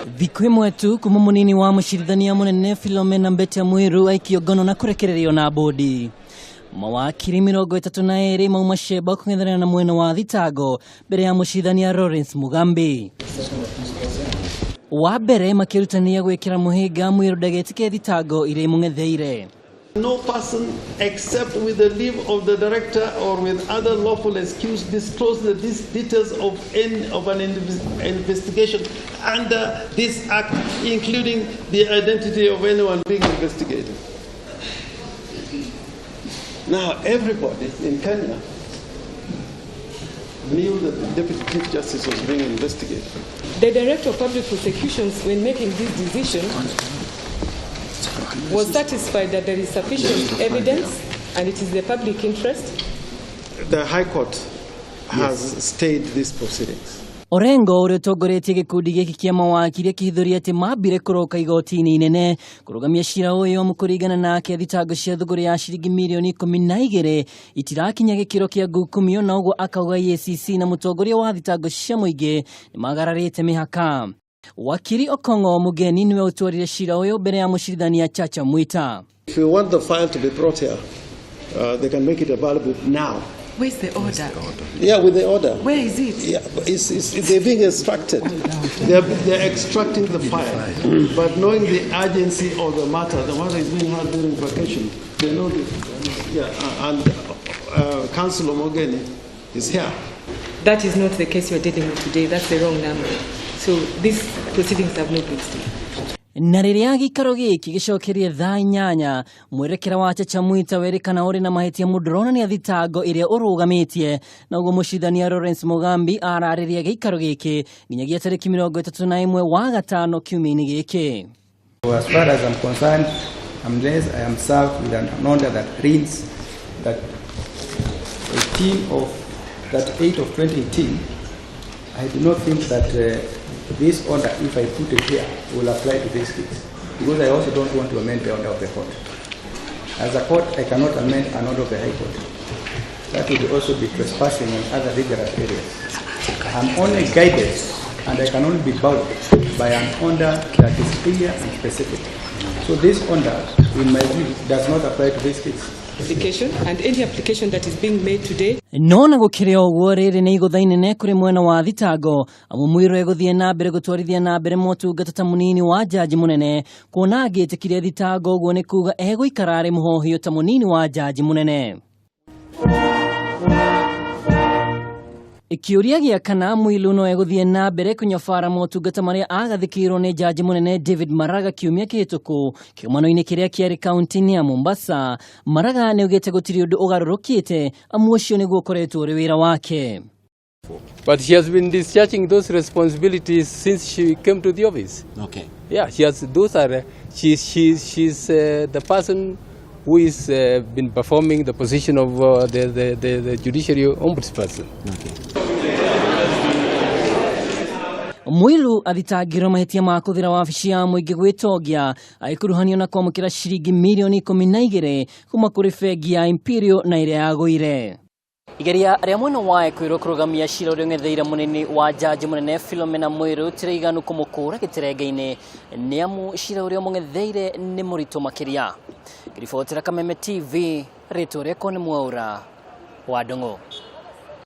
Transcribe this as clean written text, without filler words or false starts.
Thikũ ĩmwe tu kuma mũnini wa mũcirithania mũnene Philomena Mbete Mwiru aikio ngono na kũrekererio na bodi. Mawakiri 32 mauma Sheba kũng'ethanĩra na mwena wa thitango mbere ya mũcirithania Lawrence Mugambi. Wa mbere makĩrutania gwĩkĩra mũhĩnga Mwiru ndagetĩke thitango iria imũng'etheire. No person except with the leave of the director or with other lawful excuse disclose the details of any of an investigation under this act, including the identity of anyone being investigated. Now, everybody in Kenya knew that the Deputy Chief Justice was being investigated. The Director of Public Prosecutions, when making this decision, was satisfied that there is sufficient evidence and it is the public interest. The High Court has stayed these proceedings. Orengo ũrĩa ũtongoretie gĩkundi gĩkĩ kĩa mawakiri akĩhithũria atĩ mambire kũroka igoti-inĩ inene kũrũgamia cira ũyũ amu kũringana nake thitango cia thũgũrĩ ya ciringi mirioni 12 itirakinya gĩkĩro kĩa ngukumio, na ũguo akauga EACC na mũtongoria wa thitango cia mũingĩ nĩmagararĩte mĩhaka. Wakiri Okong'o Mugeni nĩwe ũtwarire cira ũyũ mbere ya mũcirithania Chacha Mwita. If you want the file to be brought here, they can make it available now. Where's the order? Yeah, with the order. Where is it? Yeah, but they're being extracted. They're extracting the file. But knowing the urgency of the matter is being heard during vacation. They know the, yeah, and Councillor Mogeni is here. That is not the case you're dealing with today. That's the wrong number. So these proceedings have not been stayed. Na rĩrĩa gĩikaro gĩkĩ gĩcokerie thaa 8 mwerekera wa Chacha Mwita werĩkana ũrĩ na mahĩtia mũndũronania thitango ĩrĩa ũrũgamĩtie, na ũguo mũcirithania Lawrence Mugambi ararĩria gĩikaro gĩkĩ nginyagia tarĩki 31 wa gatano kiumia-inĩ gĩkĩ. As far as I'm concerned, unless I am served with an order that reads that 8 of 2018, I do not think that this order, if I put it here, will apply to this case, because I also don't want to amend the order of the court. As a court, I cannot amend an order of the High Court. That would also be trespassing on other rigorous areas. I'm only guided and I can only be bound by an order that is clear and specific. So this order, in my view, does not apply to this case. Application and any application that is being made today. No na gũkĩrĩ ũguo rĩrĩ nĩ igũtha inene kũrĩ mwena wa thitango amu Mwiru egũthiĩ na mbere gũtwarithia na mbere motungata ta mũnini wa jaji mũnene, kuona angĩtĩkire thitango ũguo nĩ kuga egũikara arĩ mũhohio ta mũnini wa jaji mũnene. Kĩũria gĩa kana Mwilu no egũthiĩ na mbere kũnyabara motungata marĩa agathĩkĩirwo nĩ jaji mũnene David Maraga kiumia kĩhĩtũku kĩgomano-inĩ kĩrĩa kĩarĩ kaunti-inĩ ya Mombasa. Maraga nĩaugĩte gũtirĩ ũndũ ũgarũrũkĩte amu ũcio nĩguo ũkoretwo ũrĩ wĩra wake. But she has been discharging those responsibilities since she came to the office. Okay. Yeah, she has. Those are she's the person who is been performing the position of the judiciary ombudsperson. Okay. Mwilu athitangirwo mahĩtia ma kũthĩra wabici ya mũingĩ gwĩtongia agĩkuruhanio na kwamũkĩra ciringi mirioni 12 kuma kũrĩ bengi ya Imperial na ĩrĩa yagũire. Igeria rĩa mwena wa Ekwĩrwo kũrũgamia cira ũrĩa ũng'etheire mũnini wa jaji mũnene Philomena Mwilu ti rĩiganu kũmũkũra gĩterenge-inĩ nĩ amu cira ũrĩa ũmũng'etheire nĩ mũritũ makĩria. Ngĩribotera Kameme TV, rĩtwa rĩakwa nĩ Mwaura wa Ndung'u.